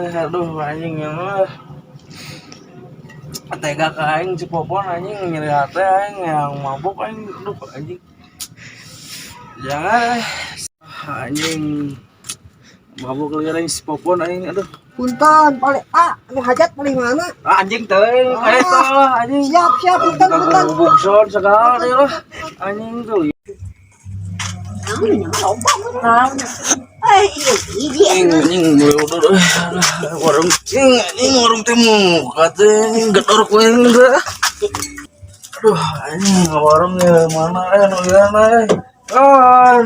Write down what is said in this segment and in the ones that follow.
Teh, aduh, anjing ya mah. Tega ka aing si Popon, anjing, nyeri hati aing yang mabuk aing, aduh, anjing. Jangan, anjing, mabuk liar aing si Popon aing, aduh. Punten, paling ah, anu hajat paling mana? Ah, anjing teh, eta lah, anjing. Siap, siap, punten, punten. Bukson segala deh lah. Anjing tuh. Naon? Eh, iya, hiji. Anjing, anjing, udah, aduh, warung, anjing, anjing, warung teh muka teh, anjing, gedor ku aing teh. Aduh, anjing, warung ya mana nu lieur eh. Ah,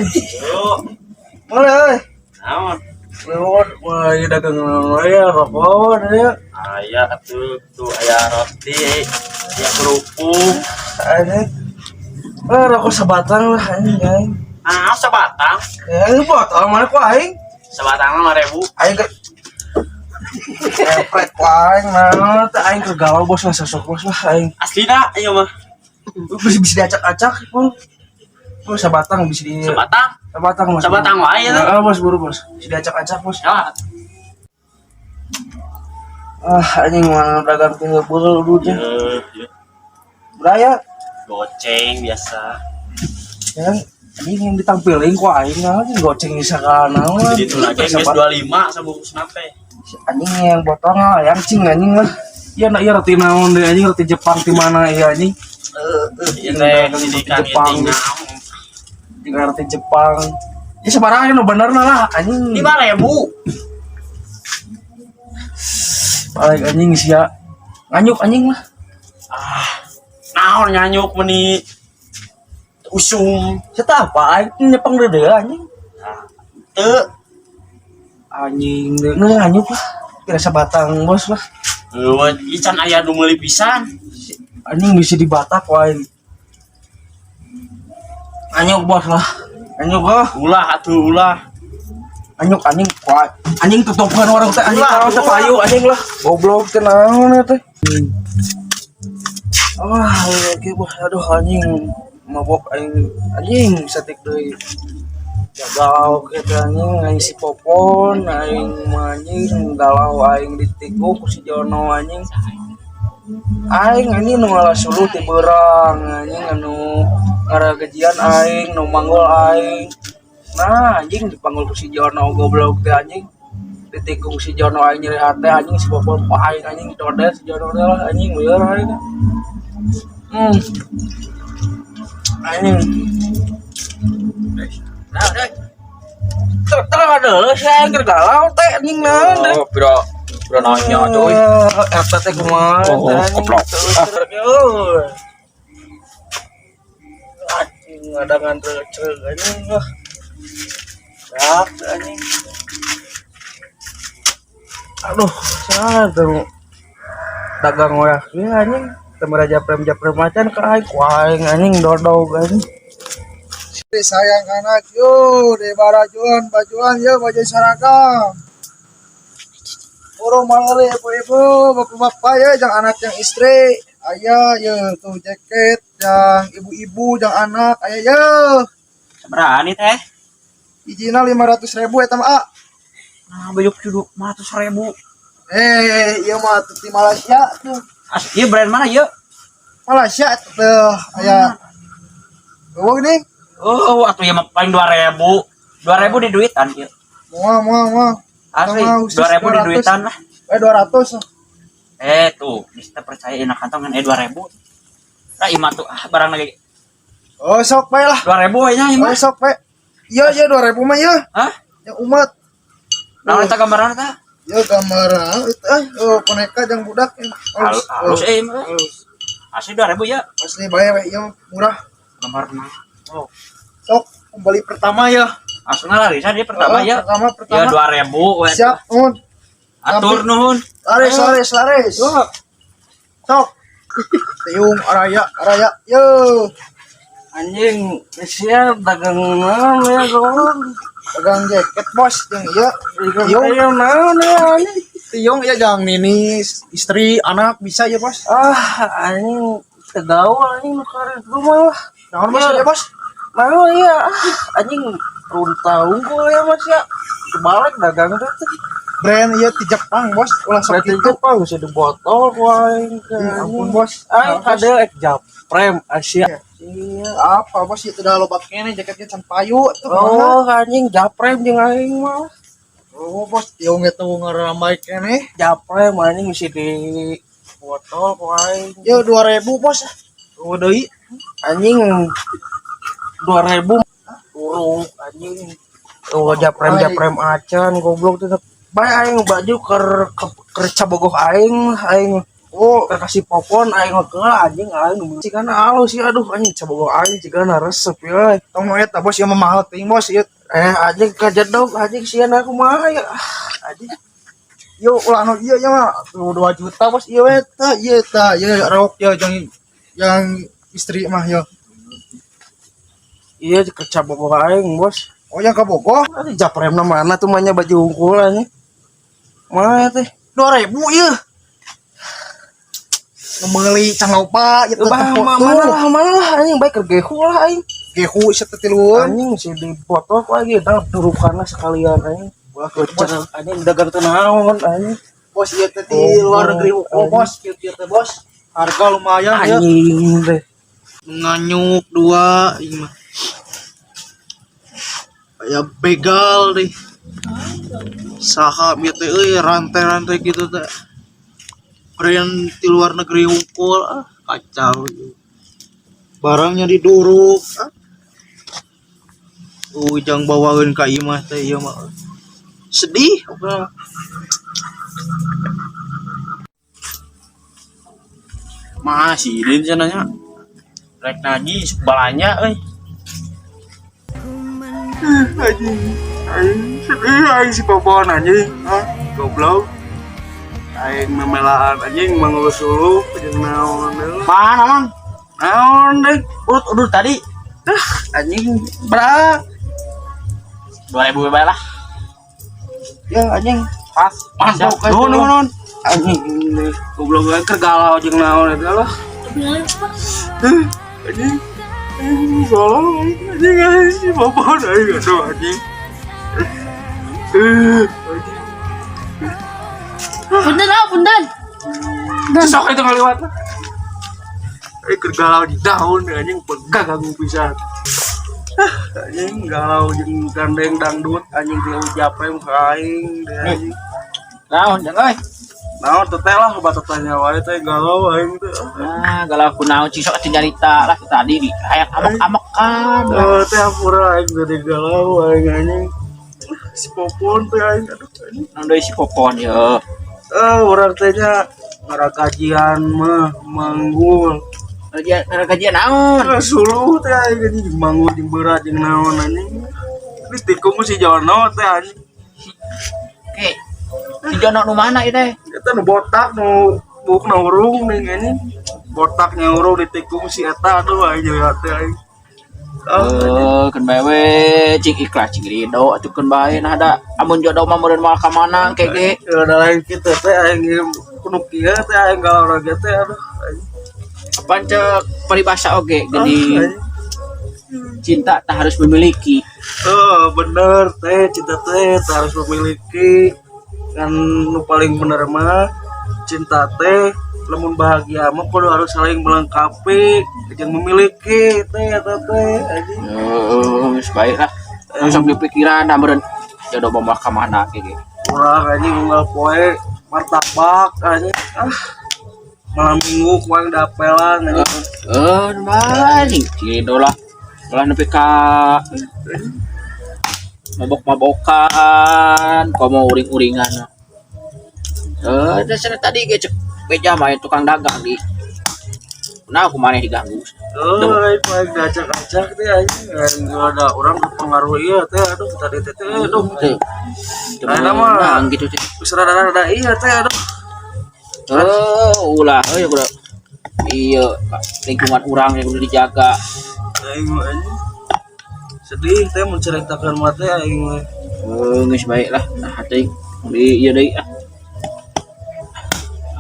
mana eh? Naon? Lewat, wah, ieu dagang naon ya, rokok ya. Aya atuh, tuh aya roti, aya kerupuk. Anjing. Ah, rokok sebatang lah, anjing, aing. Ah, sebatang. Ya, ini botol mana ku aing? Sebatang 5.000. Aing ke Epret ku aing, nah, teh aing keur galau, bos, lah, sosok bos lah aing. Aslina ieu mah. Bisa bisa diacak-acak pun. Oh, sebatang bisa di Sebatang. Sebatang, Mas. Sebatang wae ya. Heeh, bos, buru, bos. Bisa diacak-acak, bos. Ya. Ah, anjing, mana dagang teh heubeul duitnya. Ieu, ieu. Beraya, Goceng biasa. ya kan? Anjing yang ditampilin ku aing nah, anjing goceng di sakana naon. Jadi itu lagi geus 25 sabungkusna teh. Anjing yang botol ah, yang cing anjing lah. Iya nak, iya roti naon deh, anjing, roti Jepang di mana iya, anjing? Ieu teh sidikan Jepang. ieu naon. Jeung roti Jepang. Ya sabaraha nu bener lah, anjing. 5.000. Balik anjing sia. Nganyuk anjing lah. Ah, naon nganyuk meni usum. Saya apa aing nyepeng deui anjing. Teu. Anjing deui nu nganyuk lah. Kira sebatang, bos, lah. Eueuh, ieu can aya nu meuli pisan. Anjing bisa dibatak wae. Anyuk, bos, lah. Anyuk ah. Ulah atuh, ulah. Anyuk anjing kuat. Anjing tutupan warung teh anjing Ulah, naon teh ulah. Payu anjing lah. Goblok teh naon ya teh. Wah, oke bos, aduh, anjing mabok aing anjing satik deui. Galau kitu anjing, aing si Popon, aing mah anjing galau, aing ditikung ku si Jono anjing. Aing anjing nu ngalah suluh ti beurang anjing, anu ngaragejian aing, nu manggul aing. Nah, anjing dipanggul ku si Jono goblok teh anjing. Ditikung si Jono aing nyeri hate anjing si Popon ku aing anjing dodet si Jono teh lah anjing lieur aing. Anjing. Nah, deh. Terang ada si aing keur galau teh anjing naon teh. Oh, pira pira nanya tuh. Eta teh kumaha Oh, teh, anjing? goblok. Ah. Anjing ngadangan receh anjing lah. Dak anjing. Aduh, sadar dagang oyak ya anjing. Teu japrem-japrem macan ka aing ku aing anjing dodog anjing. Sayang anak yo, di barajuan bajuan yo, baju seragam. Urung mangali ibu-ibu, bapak-bapak ya, jangan anak yang istri. Ayah ya tuh jaket, yang ibu-ibu, jangan anak, ayah ya. Berani teh. Ijina 500.000 eta mah, ah. Nah, baju kudu 500.000. Eh, iya mah tuh di Malaysia tuh. As, ieu brand mana ieu? Malaysia tuh, ayah. Oh ini, Oh, atuh ieu mah paling 2000. 2000 di duitan ieu. Mau mau mau. Asli, Sama khusus 2000 di 200. duitan lah. Eh, 200. Eh, tuh, bisa percaya enak kantong kan 2000. Nah, ieu mah tuh ah, barang lagi Oh, sok bae lah. 2000 we nya ieu Oh, mah. sok bae. Iya, iya 2000 mah ya. Hah? Yang umat. Naon eta gambaran eta? Ya gambar itu eh oh, boneka jang budak eh. Halus, halus eh ieu mah. Halus. Asli 2000 ya. Asli bae we ieu murah. Gambar mah. Oh, Sok pembeli pertama ya. Asli lah bisa dia pertama Oh, ya. Pertama pertama. Ya 2000 we. Siap, nuhun. Atur nuhun. Laris, laris, laris. Sok. Tiung araya, araya. Yo. Anjing, sia dagang naon ya goblok. Dagang jaket bos yang iya. Dagang Tiung. aya naon ya anjing. Tiung ya jang ninis, istri, anak bisa ya bos. Ah, anjing tegaul anjing nu karet rumah lah. Naon bos ya bos? Mau iya, ah, anjing runtah unggul ya mas ya. Kebalik dagang tuh. Brand ieu ti Jepang, Bos. Ulah sok Berarti kitu. Jepang bisa di botol ku aing. Ya ampun, Bos. Aing Nah, Bos. kade ek japrem Asia. Iya. Apa, Bos? Itu udah loba keneh jaketnya can payu tuh kumaha? Oh, anjing japrem jeung aing mah. Oh, Bos, tiung eta ngaramai keneh. Japrem anjing bisa di botol ku aing. Yo 2000, Bos. Oh, deui. Anjing 2000 uruk anjing. Oh, japrem japrem acan goblok tuh. Bae aing baju keur cabogoh aing aing. Oh, Keur kasih popon aing mah geula anjing aing nu cigana alus sih, aduh anjing cabogoh aing cigana resep ya. Tong eta, Bos, ieu mah mahal teuing, Bos. Ieu Eh, anjing kajedog anjing sieun aku mah ya. Ah, anjing. Yo ulah anu ieu ieu mah tuh 2 juta, Bos, ieu we tah, ieu tah, ieu rok ieu yang istri mah yo. Iya keur cabogoh aing, Bos. Oh, yang kabogoh. Aduh, japremna mana tuh manya baju hungkul anjing. Mana teh? 2000 ieu. Nu meuli can loba ieu teh. Bah, tempo mana tuh. lah, mana lah anjing baik keur gehu lah aing. Gehu sia teh tiluan. Anjing sih di botol ku lagi dah durukanna sekalian anjing. Wah, Bocor anjing dagang teu naon anjing. Bos, ieu teh di luar negeri hukum, Bos, kieu kieu teh, Bos. Harga lumayan ya. Anjing teh. Nganyuk dua ieu mah. Kayak begal deh. Saha ieu teh euy rantai-rantai gitu teh. Brand di luar negeri hungkul, ah kacau. Barangnya diduruk ah. Ujang bawaeun ka imah teh ieu mah. Sedih oke. Masih din cenah. Rek nagih balanya euy. Anjing. Aing sedih aing si popon anjing. Ah, goblok. Aing memelaan anjing mangulus-uluh jeung naon deui. Mana, Mang? Naon deui? Urut udur tadi. Ah, anjing berak. 2000 bae lah. Ya anjing. Pas. Mantap. Nuhun, nuhun, nuhun. Anjing deui. Goblok aing keur galau jeung naon eta lah. Anjing. Anjing galau anjing aing si popon aing aduh anjing. Anjing. Punten ah, punten. Sok itu ngaliwat lah. Aing keur galau di daun anjing pegah ganggu pisan. Ah, anjing galau jeung gandeng dangdut anjing ti japrem ka aing deh anjing. Naon jeung euy? Naon teteh lah obat tetehnya wae teh galau aing teh. Nah, galau kunaon cing sok atuh nyarita lah tadi di hayang amek-amekan. Oh, teh ampura aing tadi galau aing anjing. Si popon teh aing aduh anjing. Naon deui si popon ieu. Eh, urang teh nya ngaragajian mah manggul. Gajian naon? Eh, suluh teh aing anjing manggul jeung berat jeung naon anjing. Ditikung ku si Jono teh anjing. Oke. Si Jono nu mana ieu teh? Eta nu botak nu buukna urung nih anjing. Botak nya urung ditikung si eta aduh aing jadi hati aing. Ah, anjing. Eh, keun bae we cing ikhlas cing ridho atuh keun bae nah da amun jodoh mah meureun moal ka mana engke ge. Ya udah lain kitu teh aing kudu kieu teh aing galau lagi teh aduh anjing. Apaan cek paribasa oge Ah, geuning anjing. cinta tak harus memiliki. Oh, bener teh cinta teh tak harus memiliki. Kan nu paling bener mah cinta teh lamun bahagia mah kudu harus saling melengkapi jeung memiliki teh eta teh anjing. Heeh, geus bae lah. Langsung dipikiran da meureun jodoh mah moal ka mana ge. Urang anjing unggal poe martabak anjing. Ah, malam minggu ku aing dapelan anjing. Eh, bae cing ridho lah. Ulah nepi ka mabok-mabokan, komo uring-uringan. Eh, teh cenah tadi ge cek beja mah tukang dagang di. Nah, aku maneh diganggu. Oh, aing mah diacak-acak teh anjing. Aing ada orang terpengaruh ieu teh aduh tadi teh teh aduh. Teu. Ayeuna mah Nah, gitu teh. geus rada-rada iya teh aduh. Eh, ulah euy udah. Iya, lingkungan urang yang udah dijaga. Aing mah anjing. Sedih teh menceritakan mah teh aing mah. Eh, geus bae lah. Nah, teuing di ieu deui ah.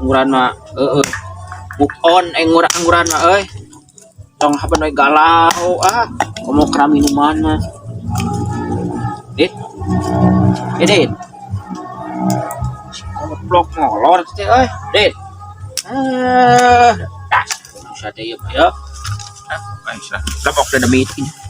Angguran mah heueuh. Move on angguran mah euy. Tong hapan we galau ah. Komo kera minuman mah. Dit. Dit. Goblok molor teh euy. Dit. Eh, das. Bisa teh ieu mah ya. Ah, baik lah. Lepok deh demi itu.